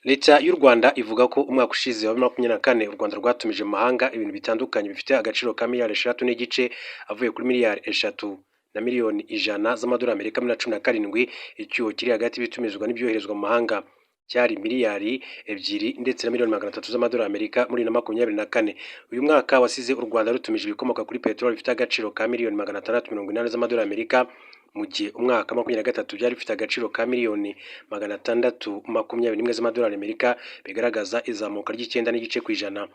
Leta y'u Rwanda ivuga ko umwaka ushize wa 2024 u Rwanda rwatumije mu mahanga ibintu bitandukanye bifite agaciro ka miliyari 6.5, avuye kuri miliyari 3 na miliyoni 100 z'amadolari Amerika muri 17. Icyuho kiri hagati y'ibitumizwa n'ibyoherezwa mu mahanga cyari miliyari 2 ndetse na miliyoni 300 z'amadolari Amerika muri 2024. Uyu mwaka wasize u Rwanda rutumije ibikomoka kuri peteroli bifite agaciro ka miliyoni 680 z'amadolari Amerika, mu gihe umwaka 23 byari bifite agaciro ka miliyoni 621 z'amadolari Amerika, bigaragaza izamuka ry'9.5%.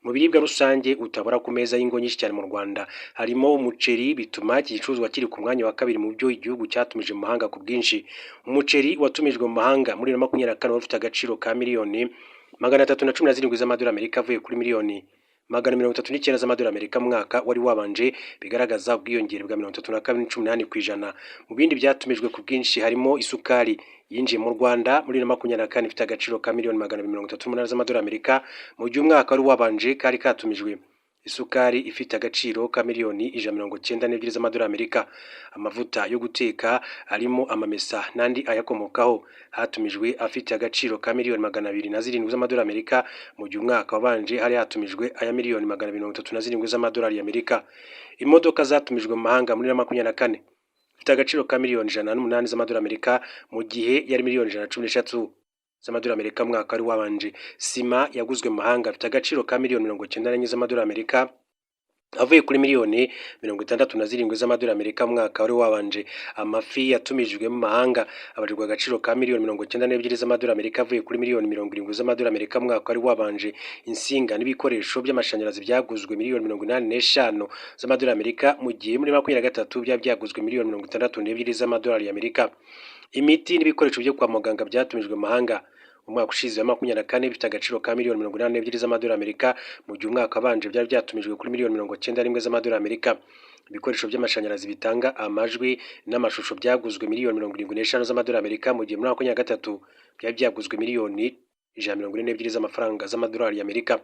Mu biribwa rusange utabura ku meza y'ingo nyinshi cyane mu Rwanda harimo umuceri, bituma iki gicuruzwa kiri ku mwanya wa kabiri mu byo igihugu cyatumije mu mahanga ku bwinshi. Umuceri watumijwe mu mahanga muri 2024 wari ufite agaciro ka miliyoni 317 z'amadolari Amerika, avuye kuri miliyoni 139 z'amadolari Amerika mu mwaka wari wabanje, bigaragaza ubwiyongere bwa 32.18%. Mu bindi byatumijwe ku bwinshi harimo isukari yinjiye mu Rwanda muri 2024 ifite agaciro ka miliyoni 238 z'amadolari Amerika, mu gihe umwaka wari wabanje kari katumijwe isukari ifite agaciro ka miliyoni 192 z'amadolari Amerika. Amavuta yo guteka arimo amamesa n'andi ayakomokaho hatumijwe afite agaciro ka miliyoni 207 z'amadolari Amerika, mu gihe umwaka wabanje hari hatumijwe aya miliyoni 237 z'amadolari Amerika. Imodoka zatumijwe mu mahanga muri 24 ifite agaciro ka miliyoni 108 z'amadolari Amerika, mu gihe yari miliyoni 113 z'amadolari Amerika mu mwaka wari wabanje. Sima yaguzwe mu mahanga afite agaciro ka miliyoni 94 z'amadolari Amerika, avuye kuri miliyoni 67 z'amadolari Amerika mu mwaka wari wabanje. Amafi yatumijwe mu mahanga abarirwa agaciro ka miliyoni 92 z'amadolari Amerika, avuye kuri miliyoni 70 z'amadolari Amerika mu mwaka wari wabanje. Insinga n'ibikoresho by'amashanyarazi byaguzwe miliyoni 85 z'amadolari Amerika, mu gihe muri 23 byari byaguzwe miliyoni 62 z'amadolari Amerika. Imiti n'ibikoresho byo kwa muganga byatumijwe mu mahanga umwaka ushize wa 24 bifite agaciro ka miliyoni 82 z'amadolari Amerika, mu gihe umwaka wabanje byari byatumijwe kuri miliyoni 91 z'amadolari Amerika. Ibikoresho by'amashanyarazi bitanga amajwi n'amashusho byaguzwe miliyoni 75 z'amadolari Amerika, mu gihe muri 23 byari byaguzwe miliyoni 142 z'amafaranga z'amadolari y'Amerika.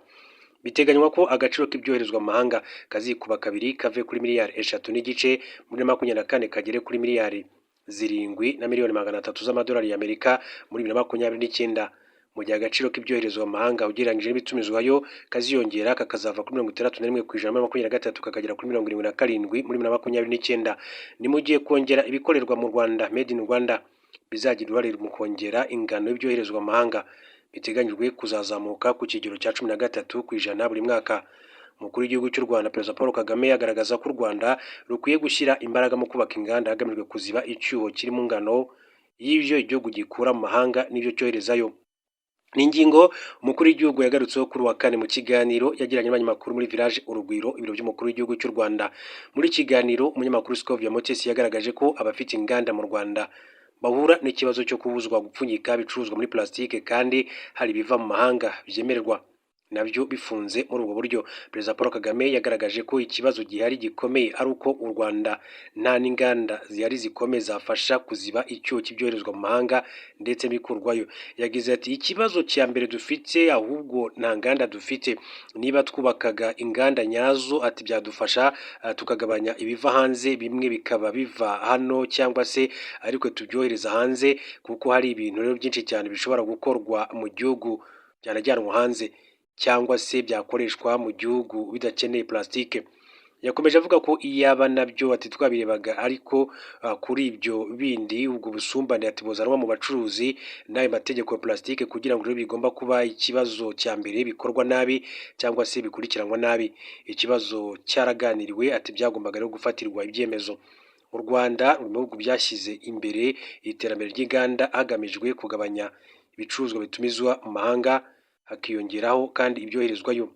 Biteganywa ko agaciro k'ibyoherezwa mu mahanga kazikuba kabiri, kave kuri miliyari 3.5 muri 24 kagere kuri miliyari 7 na miliyoni 300 z'amadolari y'Amerika muri 2029, mu gihe agaciro k'ibyoherezwa mu mahanga ugereranyije n'ibitumizwayo kaziyongera kakazava kuri 61% muri 23 kakagera kuri 77 muri 2029. Ni mu gihe kongera ibikorerwa mu Rwanda, Made in Rwanda, bizagira uruhare mu kongera ingano y'ibyoherezwa mu mahanga, biteganyijwe kuzazamuka ku kigero cya 13% buri mwaka. Umukuru w'igihugu cy'u Rwanda, Perezida Paul Kagame, agaragaza ko u Rwanda rukwiye gushyira imbaraga mu kubaka inganda hagamijwe kuziba icyuho kiri mu ngano y'ibyo igihugu gikura mu mahanga n'ibyo cyoherezayo. Ni ingingo umukuru w'igihugu yagarutseho kuri uwa kane mu kiganiro yagiranye n'abanyamakuru muri Village Urugwiro, ibiro by'umukuru w'igihugu cy'u Rwanda. Muri kiganiro, umunyamakuru Scovia Mutesi yagaragaje ko abafite inganda mu Rwanda bahura n'ikibazo cyo kubuzwa gupfunyika ibicuruzwa muri plastique kandi hari ibiva mu mahanga byemererwa nabyo bifunze muri ubwo buryo. Perezida Paul Kagame yagaragaje ko ikibazo gihari gikomeye ari uko u Rwanda nta n'inganda zihari zikomeye zafasha kuziba icyuho cy'ibyoherezwa mu mahanga ndetse n'ibikurwayo. Yagize ati: "Ikibazo cya mbere dufite ahubwo nta nganda dufite. Niba twubakaga inganda nyazo, ati byadufasha tukagabanya ibiva hanze, bimwe bikaba biva hano cyangwa se ariko tubyohereza hanze, kuko hari ibintu rero byinshi cyane bishobora gukorwa mu gihugu byanajyanwa hanze cyangwa se byakoreshwa mu gihugu bidakeneye plastique." Yakomeje avuga ko iyaba nabyo ati twabirebaga ariko kuri ibyo bindi, ubwo busumbane ati buzanwa mu bacuruzi n'ayo mategeko ya plastique, kugira ngo rero bigomba kuba ikibazo cya mbere bikorwa nabi cyangwa se bikurikiranwa nabi. Ikibazo cyaraganiriwe, ati byagombaga rero gufatirwa ibyemezo. U Rwanda ruri mu bihugu byashyize imbere iterambere ry'inganda hagamijwe kugabanya ibicuruzwa bitumizwa mu mahanga, hakiyongeraho kandi ibyoherezwayo.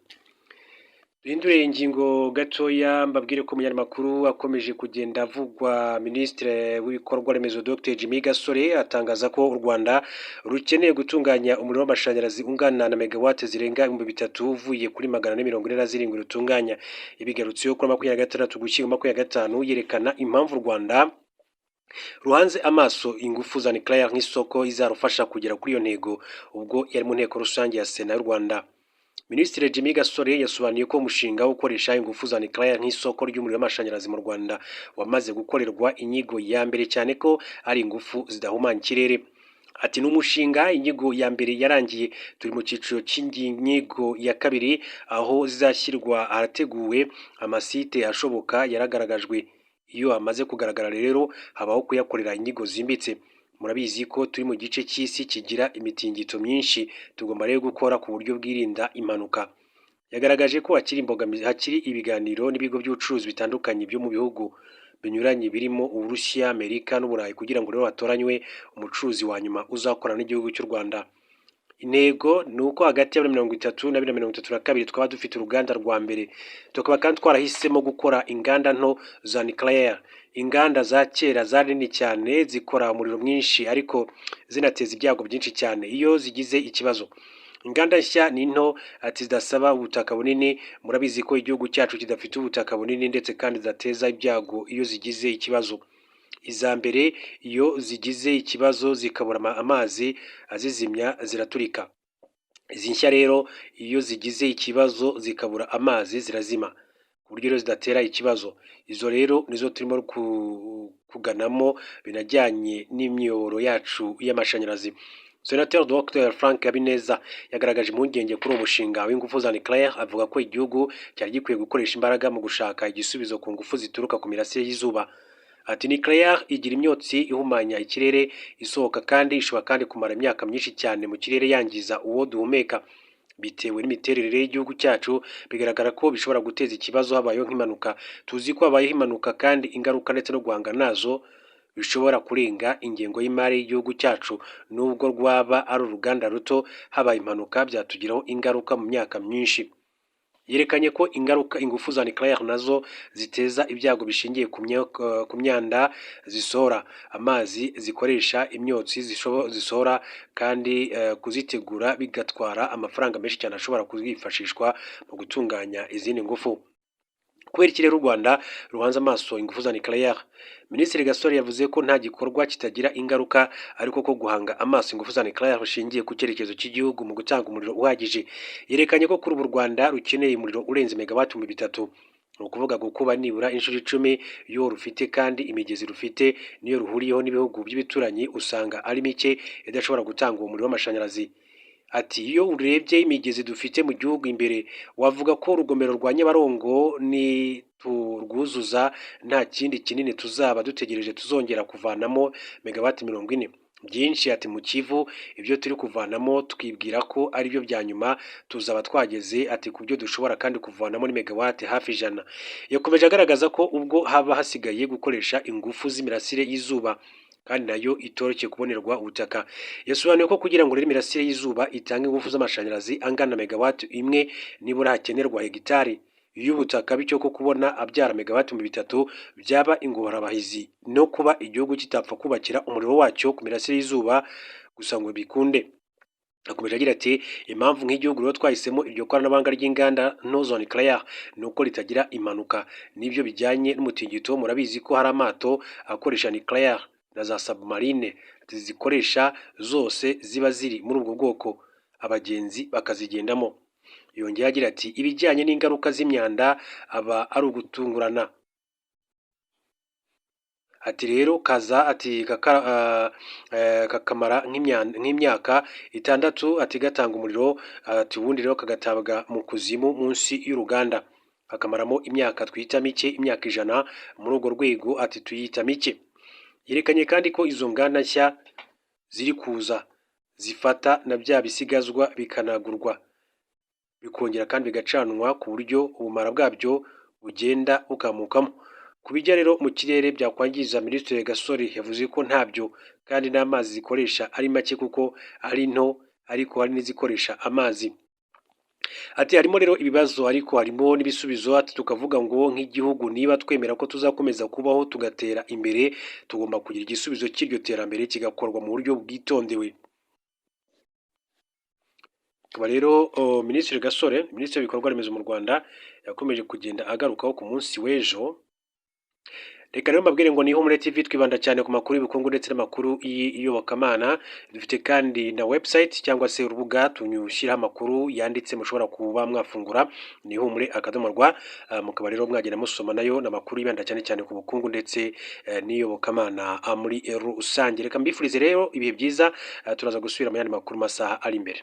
Duhindure ingingo gatoya, mbabwire ko umunyamakuru akomeje kugenda avugwa. Minisitiri w'ibikorwa remezo, Dr Jimmy Gasore, atangaza ko u Rwanda rukeneye gutunganya umuriro w'amashanyarazi ungana na megawate zirenga 3000, uvuye kuri 447 rutunganya. Ibigarutseho kuri 26 Ugushyingo 25, yerekana impamvu u Rwanda ruhanze amaso ingufu za nucléaire nk'isoko izarufasha kugera kuri iyo ntego, ubwo yari mu nteko rusange ya Sena y'u Rwanda. Minisitiri Jimmy Gasore yasobanuye ko umushinga wo gukoresha ingufu za nucléaire nk'isoko ry'umuriro w'amashanyarazi mu Rwanda wamaze gukorerwa inyigo ya mbere, cyane ko ari ingufu zidahumanya ikirere. Ati "Ni umushinga, inyigo ya mbere yarangiye, turi mu cyiciro cy'inyigo ya kabiri. Aho zizashyirwa harateguwe, amasite ashoboka yaragaragajwe. Iyo amaze kugaragara rero habaho kuyakorera inyigo zimbitse. Murabizi ko turi mu gice cy'isi kigira imitingito myinshi, tugomba rero gukora ku buryo bwirinda impanuka." Yagaragaje ko hakiri imbogamizi, hakiri ibiganiro n'ibigo by'ubucuruzi bitandukanye byo mu bihugu binyuranye birimo Uburusiya, Amerika n'Uburayi, kugira ngo rero hatoranywe umucuruzi wa nyuma uzakorana n'igihugu cy'u Rwanda. Intego ni uko hagati ya 2030 na 2032 twaba dufite uruganda rwa mbere, tukaba kandi twarahisemo gukora inganda nto za nucléaire. Inganda za kera zari nini cyane, zikora umuriro mwinshi ariko zinateza ibyago byinshi cyane iyo zigize ikibazo. Inganda nshya ni nto, ati zidasaba ubutaka bunini, murabizi ko igihugu cyacu kidafite ubutaka bunini, ndetse kandi zidateza ibyago iyo zigize ikibazo. Iza mbere iyo zigize ikibazo zikabura amazi azizimya ziraturika. Izi nshya rero iyo zigize ikibazo zikabura amazi zirazima, ku buryo rero zidatera ikibazo. Izo rero nizo turimo kuganamo binajyanye n'imiyoboro yacu y'amashanyarazi. Senateri Dr Frank Habineza yagaragaje impungenge kuri uwo mushinga w'ingufu za nucléaire, avuga ko igihugu cyari gikwiye gukoresha imbaraga mu gushaka igisubizo ku ngufu zituruka ku mirasire y'izuba. Ati "Nucléaire igira imyotsi ihumanya ikirere isohoka, kandi ishobora kandi kumara imyaka myinshi cyane mu kirere yangiza uwo duhumeka. Bitewe n'imiterere y'igihugu cyacu, bigaragara ko bishobora guteza ikibazo habayeho nk'impanuka. Tuzi ko habayeho impanuka kandi ingaruka ndetse no guhangana nazo bishobora kurenga ingengo y'imari y'igihugu cyacu. Nubwo rwaba ari uruganda ruto, habaye impanuka byatugiraho ingaruka mu myaka myinshi." Yerekanye ko ingaruka ingufu za nucléaire nazo ziteza ibyago bishingiye ku myanda zisohora, amazi zikoresha, imyotsi zisohora, kandi kuzitegura bigatwara amafaranga menshi cyane ashobora kwifashishwa mu gutunganya izindi ngufu. Kubera iki rero u Rwanda ruhanze amaso ingufu za nucléaire? Minisitiri Gasore yavuze ko nta gikorwa kitagira ingaruka, ariko ko guhanga amaso ingufu za nucléaire bishingiye ku cyerekezo cy'igihugu mu gutanga umuriro uhagije. Yerekanye ko kuri ubu u Rwanda rukeneye umuriro urenze megawati 3000, ni ukuvuga gukuba nibura inshuro 10 iyo rufite, kandi imigezi rufite niyo ruhuriyeho n'ibihugu by'ibituranyi usanga ari mike idashobora gutanga uwo muriro w'amashanyarazi. Ati "Iyo urebye imigezi dufite mu gihugu imbere, wavuga ko urugomero rwa Nyabarongo niturwuzuza nta kindi kinini tuzaba dutegereje, tuzongera kuvanamo megawati 40 byinshi." Ati "Mu Kivu ibyo turi kuvanamo twibwira ko ari byo bya nyuma, tuzaba twageze ati ku byo dushobora kandi kuvanamo ni megawati hafi 100." Yakomeje agaragaza ko ubwo haba hasigaye gukoresha ingufu z'imirasire y'izuba, kandi nayo itoroshye kubonerwa ubutaka. Yasobanuye ko kugira ngo rero imirasire y'izuba itange ingufu z'amashanyarazi angana na megawati 1, nibura hakenerwa hegitari y'ubutaka, bityo ko kubona abyara megawati 3000 byaba ingorabahizi, no kuba igihugu kitapfa kubakira umuriro wacyo ku mirasire y'izuba gusa ngo bikunde. Akomeje agira ati "Impamvu nk'igihugu rero twahisemo iryo koranabuhanga ry'inganda nto za nucléaire ni uko ritagira impanuka, n'ibyo bijyanye n'umutingito. Murabizi ko hari amato akoresha nucléaire na za submarine zizikoresha, zose ziba ziri muri ubwo bwoko, abagenzi bakazigendamo." Yongeye agira ati "Ibijyanye n'ingaruka z'imyanda aba ari ugutungurana." Ati rero kaza ati kakamara nk'imyaka 6, ati gatanga umuriro, ati ubundi rero kagatabwa mu kuzimu munsi y'uruganda, kakamaramo imyaka twita mike, imyaka 100 muri urwo rwego, ati tuyita mike. Yerekanye kandi ko izo nganda nshya ziri kuza zifata na bya bisigazwa bikanagurwa, bikongera kandi bigacanwa ku buryo ubumara bwabyo bugenda bukamukamo. Ku bijya rero mu kirere byakwangiza, Minisitiri Gasore yavuze ko ntabyo, kandi n'amazi zikoresha ari make kuko ari nto, ariko hari n'izikoresha amazi. Ati "Harimo rero ibibazo ariko harimo n'ibisubizo." Ati "Tukavuga ngo nk'igihugu niba twemera ko tuzakomeza kubaho tugatera imbere, tugomba kugira igisubizo cy'iryo terambere kigakorwa mu buryo bwitondewe." Akaba rero Minisitiri Gasore, Minisitiri w'ibikorwa remezo mu Rwanda, yakomeje kugenda agarukaho ku munsi w'ejo. Reka rero mbabwire ngo ni Ihumure TV, twibanda cyane ku makuru y'ubukungu ndetse n'amakuru y'iyobokamana. Dufite kandi na website cyangwa se urubuga tunyushyiraho amakuru yanditse mushobora kuba mwafungura, ni ihumure.rw. Mukaba rero mwagenda musoma nayo n'amakuru yibanda cyane cyane ku bukungu ndetse n'iyobokamana muri rusange. Reka mbifurize rero ibihe byiza, turaza gusubira mu yandi makuru masaha ari imbere.